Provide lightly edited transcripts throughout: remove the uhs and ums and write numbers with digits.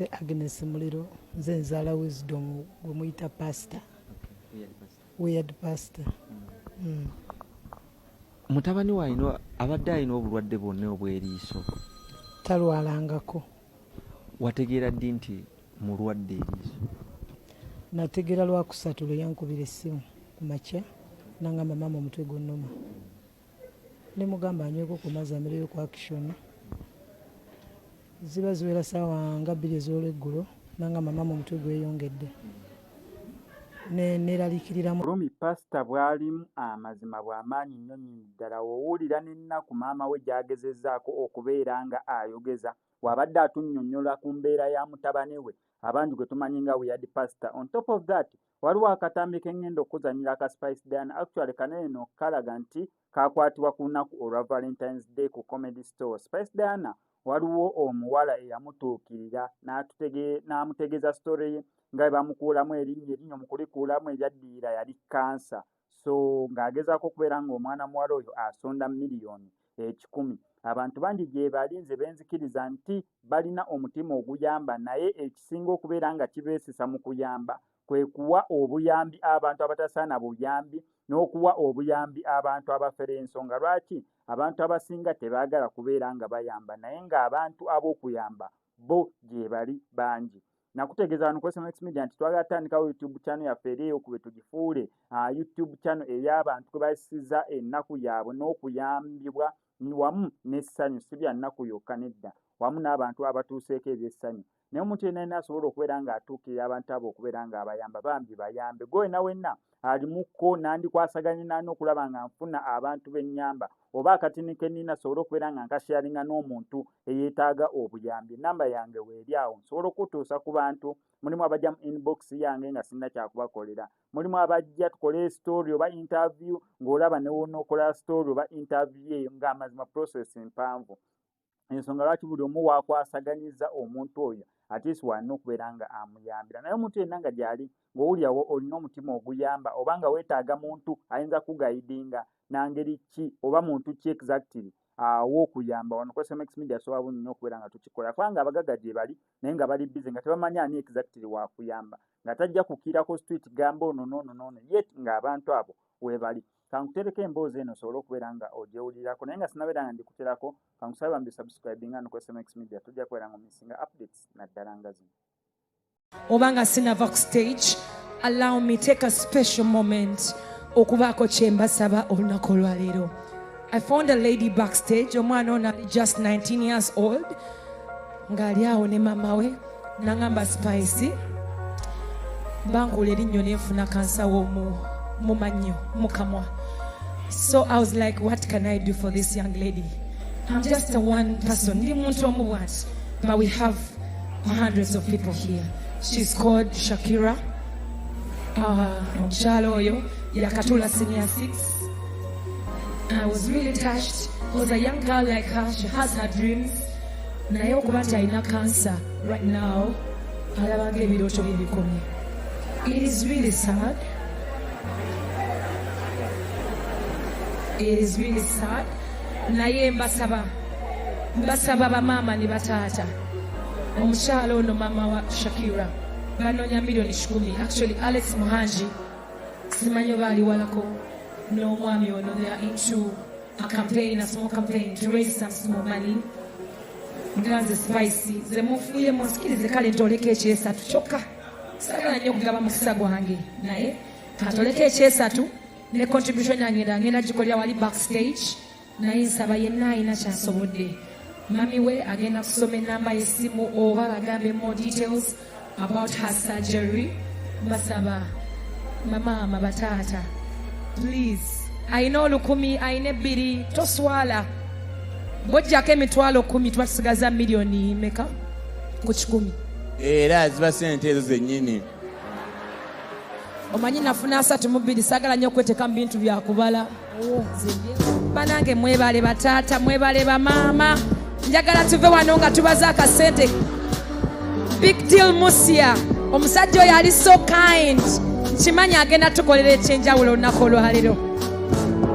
Nze Agnes Muliro, nze nzaala Wisdom gwe muyita pastor. Weird pastor. Mutabani we alina abadde alina obulwadde bwonna obw'eriiso? Talwalangako. Wategeera ddi nti mulwadde eriiso? Nategeera Lwakusatu lwe yankubira essimu ku makya n'angamba, "Maama, omutwe gunnuma." Ne mugamba anyweko ku mazzi amireyo ku action. Ziba ziwera ssaawa nga 2 ez'olweggulo n'angamba, "Maama, omutwe gweyongedde." Ne neeraliikiriramu. Bulumi pasita bw'alimu amazima bw'amaanyi nnyo nnyini ddala. W'owulira n'ennaku maama we gy'agezezzaako okubeera nga ayogeza bw'abadde atunnyonnyola ku mbeera ya mutabani we abangi gwe tumanyi nga Weird Pastor. On top of that, waliwo akatambi ke ŋŋenda okuzannyira aka Spice Diana. Actually, kano eno kalaga nti kakwatibwa ku lunaku olwa Valentines Day ku Comedy Store. Spice Diana waliwo omuwala eyamutuukirira n'amutegeeza story ye nga bwe bamukuulamu erinnyo, erinnyo mu kulikuulamu eryaddirira yali kansa. So ng'agezaako okubeera ng'omwana muwala oyo asonda 100,000,000. Abantu bangi gye bali nze benzikiriza nti balina omutima oguyamba, naye ekisinga okubeera nga kibeesisa mu kuyamba kwe kuwa obuyambi abantu abatasaana buyambi n'okuwa obuyambi abantu abafere. Ensonga lwaki abantu abasinga tebaagala kubeera nga bayamba, naye ng'abantu ab'okuyamba bo gye bali bangi. Nakutegeeza wano ku SMX Media nti twagala tutandikawo YouTube channel yaffe eri ey'okube, tugifuule YouTube channel ey'abantu kwe basiza ennaku yaabwe n'okuyambibwa wamu n'essanyu, si bya nnaku yokka nedda, wamu n'abantu abatuuseeko eby'essanyu. Naye omuntu yenna yenna asobola okubeera ng'atuukirira abantu abo okubeera ng'abayamba, bambi bayambe. Gwe wenna wenna alimukko nandikwasaganye nani okulaba nga nfuna abantu bennyamba oba akatini ke nnina sobole okubeera nga nkasharinga n'omuntu eyeetaaga obuyambi, enamba yange weeri awo, nsobola okutuusa ku bantu. Mulimu abajja mu inbox yange nga sinna kyakubakolera, mulimu abajja tukole story oba interview, ng'olaba ne wonookola story oba interview eyo ng'amazima process mpanvu. Ensonga lwaki buli omu wakwasaganyiza omuntu oyo at least walina okubeera nga amuyambira. Naye omuntu yenna nga gyali ng'owulira olina omutima oguyamba oba nga weetaaga muntu ayinza kuguidinga nangeri ki oba muntu ki exactly awo okuyamba, wano ku SMX Media sobola bulungi nnyo okubeera nga tukikola, kubanga abagagga gye bali naye nga bali busy nga tebamanyi ani exactly wakuyamba, nga tajja kukiirako street gamba ono noono noono, yet ng'abantu abo weebali. Kankutereko emboozi eno osobole okubeera nga ogyewulirako, naye nga sinabeera nga ndikuterako, kankusabe bambi subscribinga no ku SMX Media, tojja kubeera nga omissinga updates naddala nga zino. Oba nga sinava ku stage, allow me take a special moment okubaako kye mbasaba olunaku olwaleero. I found a lady backstage. Omwana ono ali just 19 years old, ng'ali awo ne mama we, nangamba, "Spice, bankuula erinnyo nenfuna kansa w'omu mu mannyo, mu kamwa." So I was like, "What can I do for this young lady?" I'm just a one person, ndi muntu omu bwati, but we have hundreds of people here. She's called Shakira. Omukyala oyo yakatula senior six. I was really touched because a young girl like her, she has her dreams, naye okuba nti alina cancer right now, alaba nga ebirooto bye bikomye. It is really sad, it is really sad. Naye mbasaba, mbasaba bamaama ne bataata, omukyala ono maama wa Shakira banoonya 100,000,000. Actually, Alex Muhangi, simanyi oba ali walako n'omwami ono, they are into a campaign, a small campaign to raise some small money. Nga nze Spice ze mufuye, munsikirize kale ntoleko ekyesatu kyokka. Sagala nnyo okugaba mukisa gwange, naye katoleko ekyesatu ne contribution yange ngenda gikolera wali backstage. Naye nsaba yenna alina kyasobodde, mami we agenda kusoma enamba y'essimu oba bagambe more details about her surgery. Mbasaba mamaama, bataata, please, alina 1,000, alina 2, toswala. Bwojjako 100,000, tuba tusigaza miliyoni meka ku kikumi? Era ziba sente ezo zennyini. Omanyi nafuna 32, saagala nnyo okweteeka mu bintu byakubala. Banange, mwebale bataata, mwebale bamaama. Njagala tuve wano nga tubaze akasente. Big Deal Musia, omusajja oyo ali so kind, nkimanyi agenda tukolera ekyenjawulo olunaku olwaleero.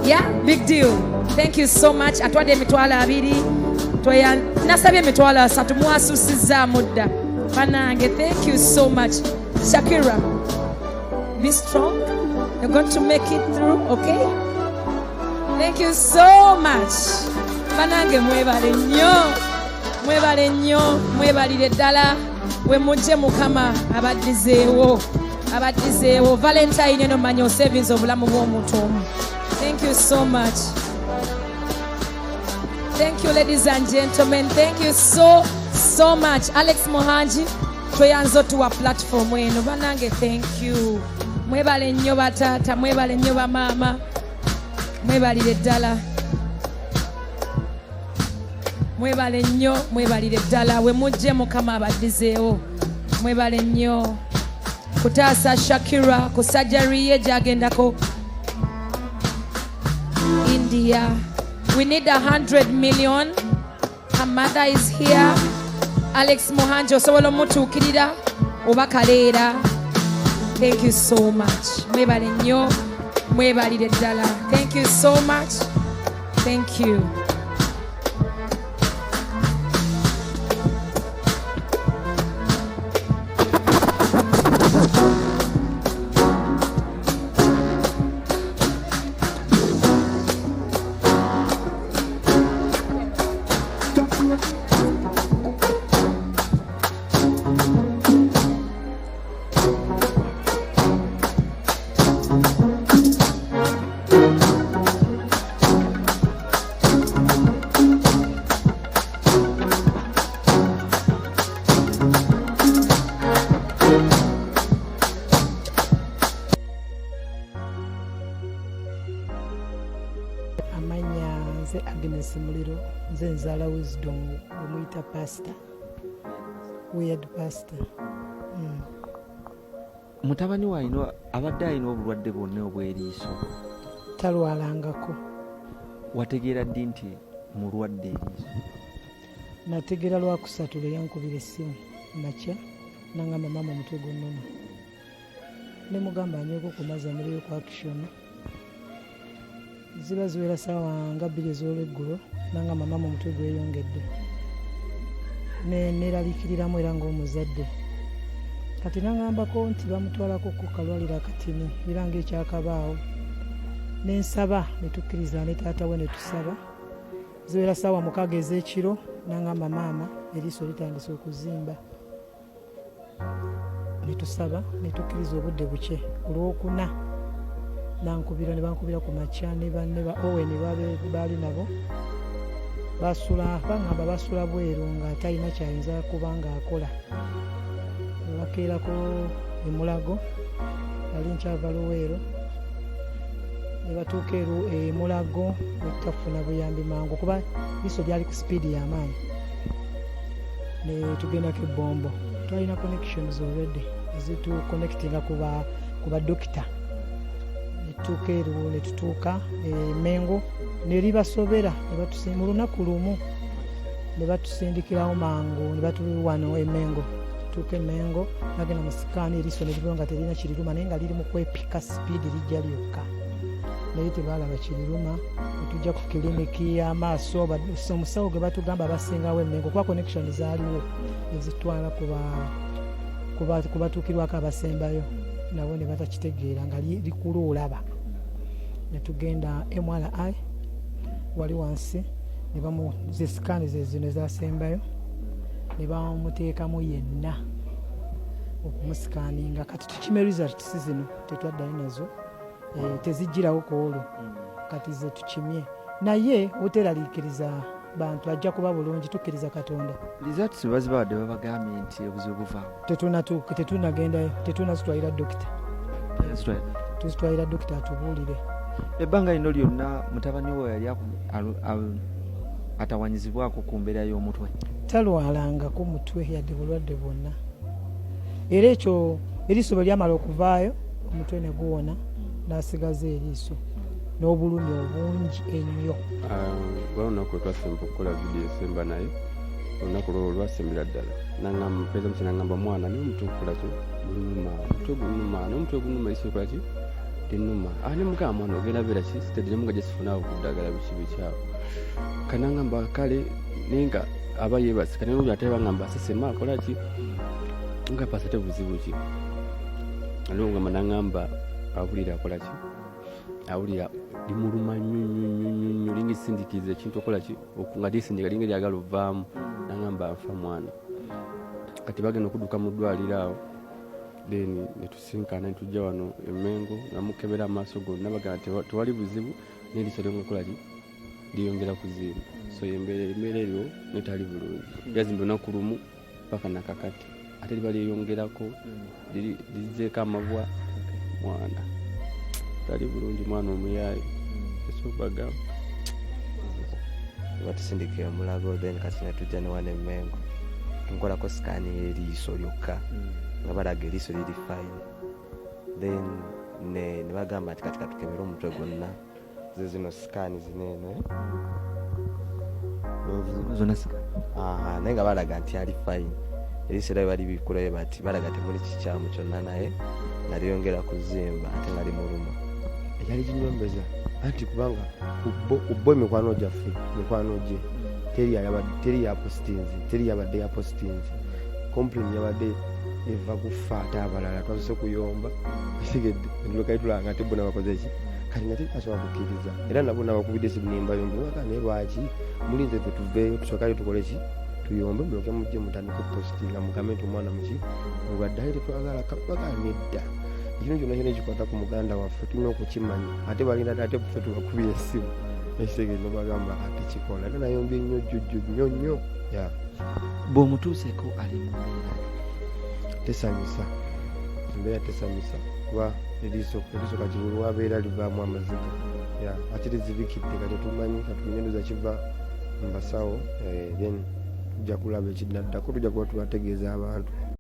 Yeah, Big Deal, thank you so much. Atwadde 20,000. Nasabye 30,000, mwasuusizaamu dda. Banange, thank you so much. Shakira, be strong. You're going to make it through, okay? Thank you so much. Banange mwebale nnyo, mwebale nnyo, mwebalire ddala. We mujje Mukama abaddizeewo, abaddizeewo. Valentine eno manya osevinze obulamu bw'omuntu omu. Thank you so much. Thank you, ladies and gentlemen. Thank you so, so much. Alex Muhangi, tweyanza otuwa platform eno. Banange, thank you. Mwebale nnyo bataata, mwebale nnyo bamaama, mwebalire ddala. Mwebale nnyo, mwebalire ddala. We mujje Mukama abaddizeewo. Mwebale nnyo kutaasa Shakira ku surgery ye gy'agendako India. We need 100 million. Her mother is here. Alex Muhangi osobola omutuukirira oba Kaleera. Thank you so much. Mwebale nnyo, mwebalire ddala. Thank you so much. Thank you. Amanya nze Agnes Muliro, nze nzaala Wisdom omuyita pastor, weird pastor. Mutabani we alina, abadde alina obulwadde bwonna obw'eriiso? Talwalangako. Wategeera ddi nti mulwadde eriiso? Nategeera lwakusatu lwe yankubira essimu makya nangamba maama omutwe gunnuma, ne mugamba anyweko ku mazzi amireyo ku action. Ziba ziwera ssaawa nga 2 ez'olweggulo nangamba maama omutwe gweyongedde, ne neeraliikiriramu era ng'omuzadde. Kati nangambako nti bamutwalako ku kalwaliro akatini era ng'ekyakabaawo, ne nsaba ne tukkiriza ne taata we ne tusaba. Ziwera ssaawa 6 ez'ekiro nangamba maama eriiso litandise okuzimba, ne tusaba ne tukkiriza obudde bukye. Ku Lwokuna nankubira, ne bankubira ku makya ne banne ba Owen baali nabo basula, bangamba basula bweru nga talina kyayinza kuba ng'akola. Ne bakeerako e Mulago, nali nkyava Luweero, ne batuuka e Mulago ne tutafuna buyambi mangu kuba liiso lyali ku sipiidi y'amaanyi. Ne tugendako e Bombo, twalina connections already ezituconnectinga ku ba dokita. Ne tutuuka Eruwo, ne tutuuka e Mengo ne libasobera, ne mu lunaku lumu ne batusindikirawo mangu ne batuwa wano e Mengo. Tutuuka e Mengo nagenda mu sikaani, eriiso ne libeera nga terina kiriruma naye nga liri mu kwepika sipiidi lijja lyokka, naye tebaalaba kiriruma. Ne tujja ku kiliniki y'amaaso, omusawo gwe batugamba abasingawo e Mengo kuba connection zaaliwo ezitwala ku batuukirwako abasembayo, nabo ne batakitegeera nga likulu olaba. Ne tugenda MRI wali wansi ne bamu ze sikaani ze zino ezasembayo ne bamuteekamu yenna okumusikaaninga. Kati tukime results zino tetwaddayo nazo, tezijjirawo ku olwo, kati ze tukimye, naye obuteeraliikiriza bantu, ajja kuba bulungi, tukkiriza Katonda. Results bazibawadde, babagambye nti obuzibu buvaawo? Tetunatuuka, tetunagendayo, tetunazitwalira dokita. Tuzitwalira dokita atubuulire. Ebbanga lino lyonna mutabani we yali atawanyizibwako ku mbeera y'omutwe? Talwalangako mutwe yadde bulwadde bwonna, era ekyo eriiso bwe lyamala okuvaayo omutwe ne guwona, n'asigaza eriiso n'obulumi obungi ennyo. Lwa lunaku lwe twasemba okukola vidiyo esemba, naye olunaku lwo lwasembera ddala nangamba Pereza Musa, nangamba mwana naye omutwe gukola ki, gunnuma, omutwe gunnuma, naye omutwe gunnuma, eriiso likola ki, linnuma. Ne mugamba mwana ogenda beera ki steady, ne mugamba just funawo ku ddagala biki biki awo. Kanangamba kale, naye nga aba yeebase, kati ate bangamba asesema akola ki. Nga pasa te buzibu ki? Alongamba nangamba awulira akola ki? Awulira limuluma nnyo nnyo nnyo nnyo nnyo, linga esindiikiriza ekintu okola ki, nga lisindika linga lyagala ovaamu. Nangamba nfa mwana. Kati bagenda okudduka mu ddwaliro awo, then netusinkana netujja wano emengo, namukebera amaaso gonna, bagamba tewali buzibu, n'eriiso lyonga ki lyeyongera kuzimba. So embeera eriwo netali bulungi, lyazimba olunaku lumu paka nakakati, ate liba lyeyongerako, lizzeeko amabwa. Mwana tali bulungi, mwana omuyaaye esobagamba. Batusindika emulago, then kati netujja ne wano emengo, tunkolako scan y'eriiso lyokka, nga balaga eriiso liri fine. Then ne bagamba nti kati katukebere omutwe gwonna. Ze zino scan zineeno, eh? Zonna scan? Aha, naye nga balaga nti ali fine. Eriiso era bali bikulayo bati, balaga temuli kikyamu kyonna, naye nga lyongera kuzimba ate nga limuluma. Ekyali kinyombeza anti kubanga ku bo emikwano gyaffe, mikwano gye, teri yapositinze, teri yabadde yapositinze complain, yabadde eva kufa. Ate abalala twasose kuyomba, esigedde netulekayo tulanga ate bona bakoze ki. Kati nga teri asobola kukkiriza, era nabo nabakubidde esimu nembayombe waka, naye lwaki mulinze ffe tuveeyo, tusookayo tukole ki, tuyombe, mulyoke mujje mutandike okupositinga, mugambe nti omwana muki mulwadde. Aye tetwagala bagala nedda. Ekintu kyonna kyonna ekikwata ku muganda waffe tulina okukimanya, ate balinda ate ffe tubakubira essimu, ekitegeeza nobagamba ate kikola. Era nayombye nnyo jjujju nnyo nnyo ya. Bw'omutuuseeko ali mu mbeera? Tesanyusa, embeera tesanyusa, kuba eriiso kati buli wabeera livaamu amaziga ya, ate lizibikidde. Kati tumanyi katunyenduza kiva mu basawo, then tujja kulaba ekinaddako, tujja kuba tubategeeza abantu.